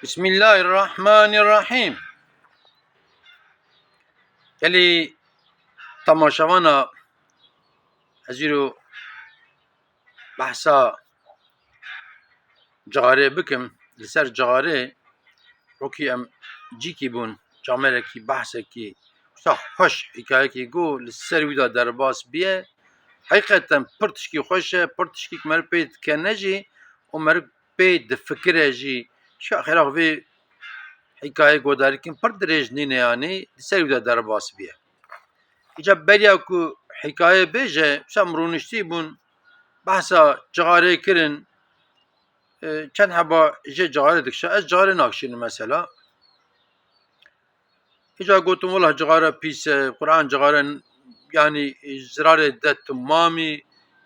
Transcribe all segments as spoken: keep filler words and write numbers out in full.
Bismillahirrahmanirrahim. Gelî temaşevana, ez îro behsa cixarê bikim. Li ser cixarê wekî em cîkî bûn, camerekî, behsekî wisa xweş, hîkayekî ku li ser wî de derbas biye. Heqîqeten pir tişkî xweş e, pir tişkî ku meriv pê dikene jî û meriv pê difikire jî. Şa xêra xwe vê hîkayê godarî kim pir dirêj nîne, yanî li ser wî de derbas biye. Îca beriya ku hîkaye bêje, wisa em rûniştî bûn, behsa cixarê kirin, e, çend heba jê cixarê dikişa, ez cixarê nakişînim mesela. Îca gotin, wela cixare pîs e, Quran cixare, yanî, zirarê de timamî,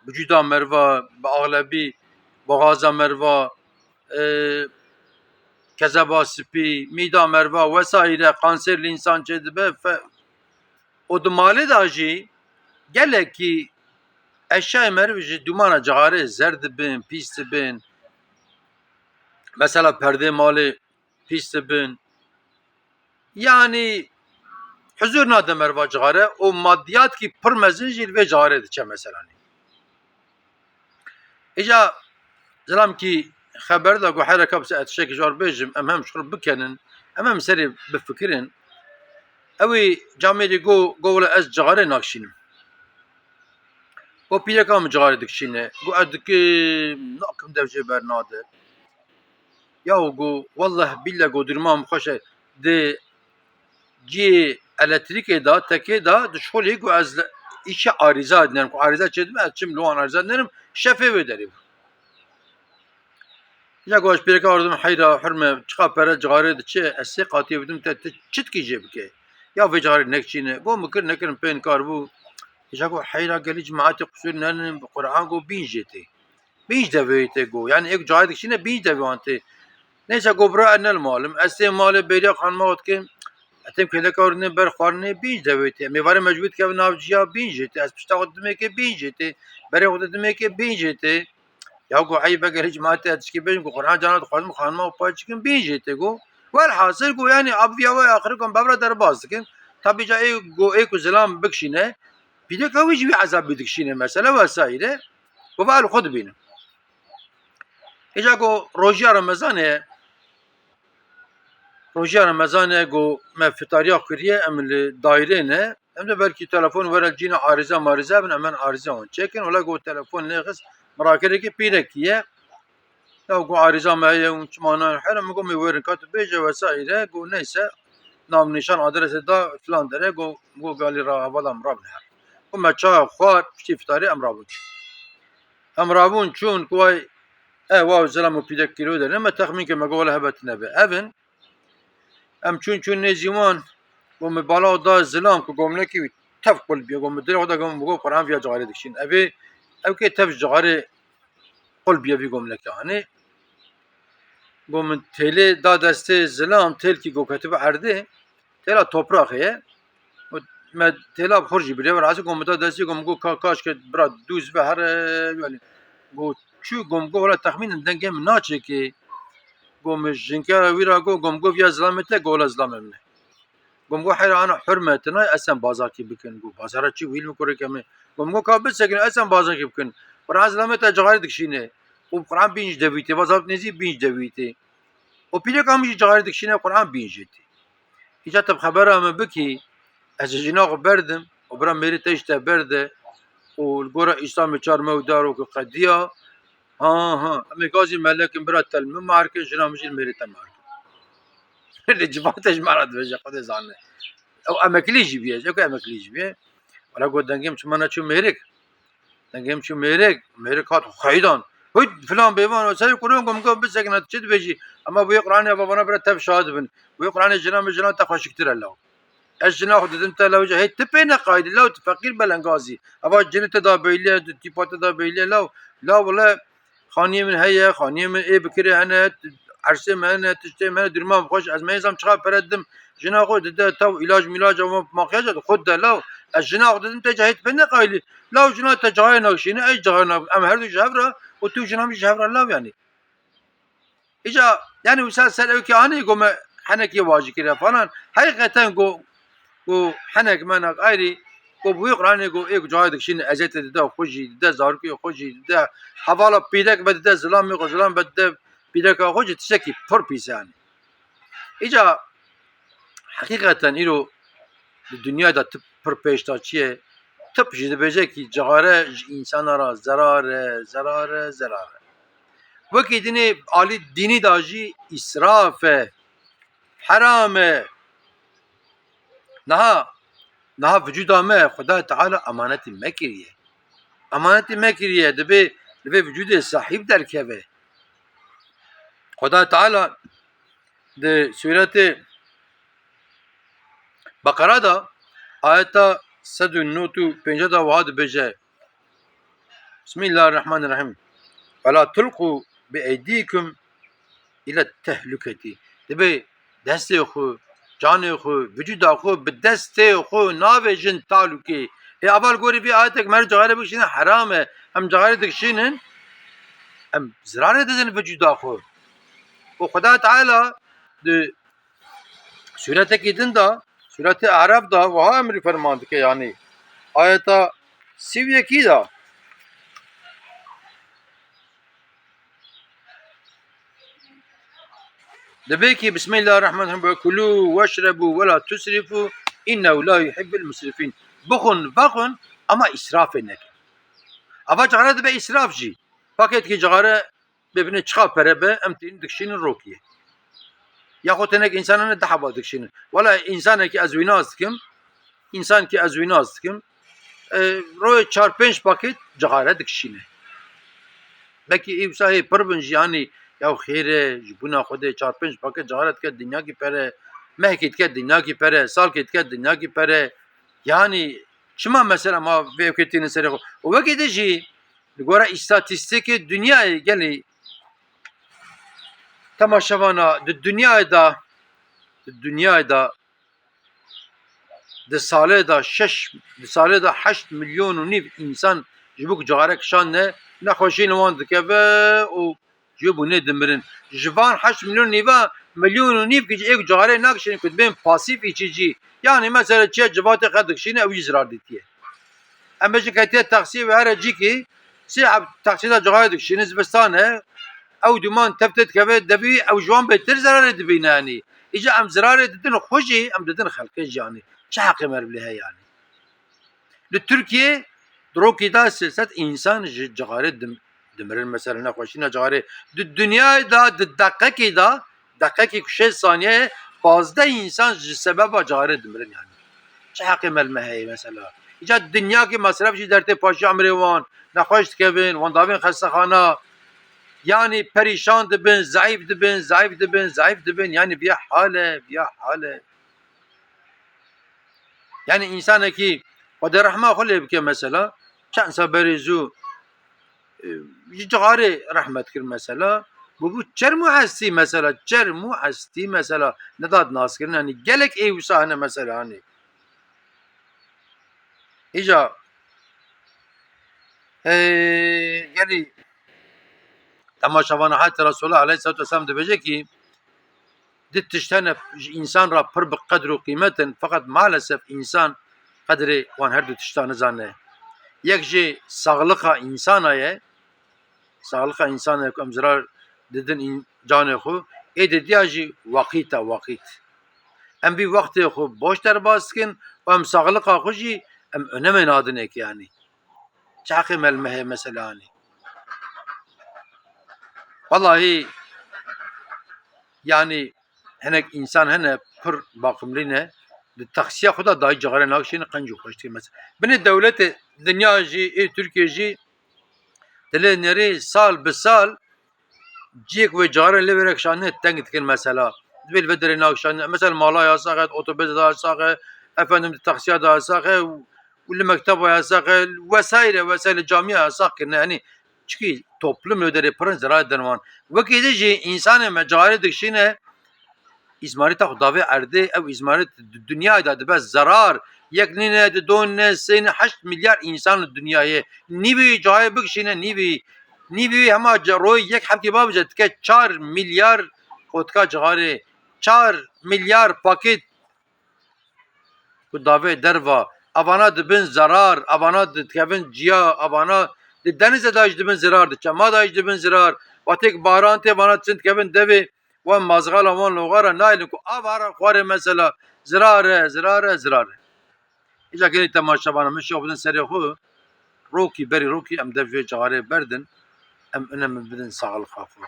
bi cûda meriva, bi axlebî, boxaza meriva, e, kezeba spî, mîda meriva, wesaîre, kanser li însan çêdibe, fe-, û di malê de jî gelekî eşyayê meriv ji dûmana cixarê zer dibin, pîs dibin. Mesela perdê malê pîs dibin. Yanî huzur nade meriva cixare û maddiyatkî pir mezin jî li vê cixarê diçe meselanî. Îca zilamkî xeber da ku heyra ka bise ez tiştekî ji wan bêjim, em hem ji xwe bikenin, em hem serê bifikirin. Ewî camêrî go, go wele ez cixarê nakişînim. Go pîreka min cixarê dikişîne. Go ez dikim, nakim dev jê bernade. Yaw go, welleh bîlleh go, durma min xweş e. Di cihê elektrîkê de, tekê de, dişixulî go ez li îşe arîza dinerim. Ku arîza çêdibe, ez çim li wan arîza dinerim. Şefê wê derê bû. Ya go ez pêreka ordim heyra hurme, çiqa pere cixarê diçe, ez sê qatiyê bidim te, tu çi dikî jê bike? Ya vê cixarê nekçîne. Go min kir, nekirin pê nikar bû. Îca go heyra gelî cemaetê qusûr nenin, bi Quran go bîn jê tê. Bîn ji devê tê go. Yani êk cayê dikişîne bîn ji devê wan tê. Neyse go bira ez ne li malim. Ez têm malê bêriya xanima xwe dikim. Ez têm kêleka rûnê ber xwarinê bîn ji devê tê. Em ê varê mecbûr dikevin nav ciya bîn jê tê. Ez pişta xwe didimê kê bîn jê tê. Berê xwe didimê kê bîn jê tê. Ya go eyb e gelî cemaetê ez tişkî bêjim ku Quran cana dixwazim xanima xwe pay çikim bîn jê tê go. Welhasil go yani abi viya we axirê ku em bevra derbas dikin. Tabî ca ê go ê ku zilam bikişîne. Pîreka wî jî wî ezabî dikişîne mesela vesaire. Ku va li xwe dibînin. Îca ku rojiya Remezanê ye, rojiya Remezanê ye ku me fitariya kiriye, em li daîrê ne. Em de belkî telefon were cîna arîze marîze bin, em en arîze wan çêkin. Wela ku telefon nêxist, mirakirekî pîrekî ye. Ya ku arîza me heye û çima nayên here, min got, "Min wêrin ka tu bêje vesaire." Got, "Neyse, nam nîşan adrese da filan dere." Got, got, "Galî ra hevala min rabin her." Got, me çaya xwar, piştî fitarê em rabûn. Em rabûn çûn, ku vay, e, wa zilam û pîrek kîlo dere, me texmîn kir, me got, "Wele hebe tune be." Ev in, Em çûn çûn nêzî wan, got, min bala da zilam ku gomlekî wî tev qul bîye, got, min dilê xwe da, got, min got, Quran viya cixarê dikişîn. Ev ê, ew kê tev ji cixarê qul bîye vî gomlekê anî. Got, min têlê da destê zilam, têlkî got ketibe erdê, têla topraxê ye. Got, me têla bi xur jî biriye, velhasîl got, min da destê, got, min got, ka, kaş ke bira dûz be here, yani, got, çû, got, min got, wela texmînin dengê min naçêkê. Got, min jinkera wî ra got, got, min got, viya zilamê te, got, wela zilamê min e. Got, min got, heyra ana hurmetina, esen bazarkî bikin. Got, bazara çi wîl min kurê kemê. Got, min got, ka bisekin, esen bazarkî bikin. Quran zilamê te cixarê dikişîne. Û Quran bîn ji devî tê, bazar nêzî bîn ji devî tê. Û pîreka min jî cixarê dikişîne, Quran bîn jê tê. Îca te bi xebera min bikî, ez ji jina xwe berdim û bira mêrê te jî te berde û li gora Îslamê çar me û daro ku qediya, ha, ha, em ê gazî melekin bira te li min marke, jina min jî li mêrê te marke. Lê civate ji me re dibêje, Xwedê zane. Ew emeklî jî bûye, ew emeklî jî bûye. Wela got, dengê min çima neçû mêrik? Dengê min çû mêrik, mêrik hat xeydan. Hût filan bêvan, serê kuran got, min got, bisekine, tu çi dibêjî? Ema bu yê Quranê eva vana bira tev şahid bin. Bu yê Quranê jina min jina te xweşiktir e law. Ez jina xwe didim te law, hey, tu pê neqaydî law, tu feqîr belengazî. Eva cinê te da beylî ye, tu tîpa te da beylî ye law. Law wele xaniyê min heye, xaniyê min ê bikirê hene, ersê me hene, tiştê me hene, durma min xweş, ez me nizam çiqa pere didim. Jina xwe dide taw, îlac mîlac, ew makyaj, xwe dide law. Ez jina xwe didim te cahit pê neqaylî. Law jina te cayê nakşîne, ez cayê nak-, em her du ji hev re û tu jina min ji hev re law yanî. Îca Yani wisa ser ew ki anî go me henekê wajî kire falan. Heqîqeten go, go henek menak ayrî, go bi wê Qur'anê go ê ku cayê dikişîne eziyetê dide xwe jî, dide zarokê xwe jî, dide hevala pîrek ve dide zilamê xwe, zilam ve dide pîreka xwe jî tiştekî pir pîs e yani. Îca heqîqeten îro di dinyayê de tip pir pêşdaçî ye. Tip jî dibêje kî cixare ji însana re zerar e, zerar e, zerar e. Wekî dinê alî dînî de jî îsraf e, heram e. Niha, niha vücuda me Xuda Teala emanetî me kiriye. Emanetî me kiriye, divê, divê vücudê sahîb derkeve. Xuda Teala di sûretê Beqera de ayeta sed û nod û pêncî de wiha dibêje, Bismillahirrahmanirrahim. Ve la tulqu bi eydikum ile tehluketi. Dibê destê xwe, canê xwe, vücuda xwe bi destê xwe navêjin talûkê. Ê ava li gorî vê ayetek me cixare bikişîne heram e. Em cixare dikişînin, em zirarê didin vücuda xwe. Û Xuda Teala di sûretekî din de, sûretê Araf de wiha emrî ferman dike, yanî ayeta sî û yekî de. Dibê ki Bismillahirrahmanirrahim, "Ve kulû veşrebû ve la tusrifû innehu la yuhibbul musrifîn." Bixwin, vexwin, ama îsrafê nekin. Ava cixare dibe îsraf jî. Pakêtkî cixare bibîne çiqa pere be, em tînin dikişînin rokiyê. Yaxud hinek însanan deh heba dikişînin. Wela însanekî ez wî nas dikim, însankî ez wî nas dikim, e, royê çar pênc pakêt cixare dikişîne. Belkî î wisa hê pir bin jî, yanî ya xêr e, ji bona Xwedê çar pênc pakêt cixare dike dinyakî pere, mehkî dike dinyakî pere, salkê dike dinyakî pere. Yanî çima mesela ma vê wekê tînin serê xwe? Û wekî din jî li gora îstatîstîkê dinyayê gelê temaşevana di dinyayê de, di dinyayê de di salê de şeş, di salê de heşt milyon û nîv însan ji bo ku cixare kişandine, nexweşî li wan dikeve û ji bo nê dimirin. Ji van heşt milyon nîva, milyon û nîv kî ê ku cixare nakişînin ku dibên pasîf îçîcî. Yanî mesela çiya civatê xwe dikişîne, ew jî zirar dîtiye. Em bêjin ketiye taksiyê ve here cîkî, sê heb taksiyê de cixare dikişîne, zivistan e, ew duman tev tê dikeve devî, ew ji wan bêtir zirarê dibîne yanî. Îca em zirarê didin xwe jî, em didin xelkê jî yanî. Çi heqê me li vê heye yanî? Li Tirkiyê di rokî de sê sed însan ji cixarê dim-, dimirin, mesela nexweşîna cixarê. Di dinyayê de, di deqekê de, deqekê ku şêst saniyeyê, pazdeh însan ji sebeba cixarê dimirin yanî. Çi heqê me li me heye mesela? Îca dinyakê mesref jî dertê paşiya emrê wan, nexweş dikevin, wan davên xestexana, yanî perîşan dibin, zeîf dibin, zeîf dibin, zeîf dibin, yanî viya hal e, viya hal e. Yanî însanekî Xwedê rehma xwe lê bike mesela, çend sal berê zû, e, ji cixarê rehmet kir mesela, bûbû çerm û hestî mesela, çerm û hestî mesela, nedat naskirin, yanî gelek ê wisa hene mesela, hanî. Îca, e, gelî temaşevana heta Resulullah aleyhissalatu vesselam dibêje ki, di tişt hene ji însan re pir bi qedr û qîmet in, feqet maalesef însan qedrê wan her du tişta nizane. Yek jê saxliqa însana ye, saxliqa însana ye ku em zirar didin în-, canê xwe, ê didiya jî waqît e, waqît. Em vî wextê xwe boş derbas dikin û em saxliqa xwe jî em önemê nadinê ki yanî. Çi heqê me li me heye mesela hanî? Wellahî, yanî hinek însan hene pir baqimlî ne, di taksiya xwe de dayî cixare nakişîne, qenc û xweş dike mesela. Binê dewletê dinya jî, ê Tirkiye jî, dilê nerê sal bi sal ciyek wê cixare lê wêre kişandine teng dikin mesela. Divê li vê derê nakişandine. Mesela mala yasax e, otobêsa de yasax e, efendim di taksiya de yasax e û, û li mekteba yasax e, wesaîre, wesaîre camiya yasax kirine. Yanî çikî toplum li wê derê pir in, zirarê din wan. Wekî din jî însanê me cixare dikişîne, îzmarîta xwe davê erdê, ew îzmarît di dinyayê de dibe zerar. Yek nîne, di do nîne, sê nîne, heşt milyar însan li dinyayê. Nîvî cayê bikişîne, nîvî, nîvî hema ca-, royê yek hebkê babije dike çar milyar qotka cixarê, çar milyar pakêt ku davê derva, evana dibin zerar, evana dikevin ciya, evana di denizê de jî dibin zirar, di çema de jî dibin zirar, wextêk baran tê vana çin dikevin devê, wan mazxala wan loxara nayilin ku ava re xwarê mesela zirar e, zirar e, zirar e. Îca gelî temaşevana min şo bidin serê xwe, rokî berî rokî em dev vê cixarê berdin, em ine min bidin saxlixa xwe.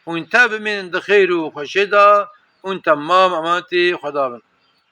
Hûn te bimînin di xêr û xweşê de, hûn temam emanetî Xweda bin.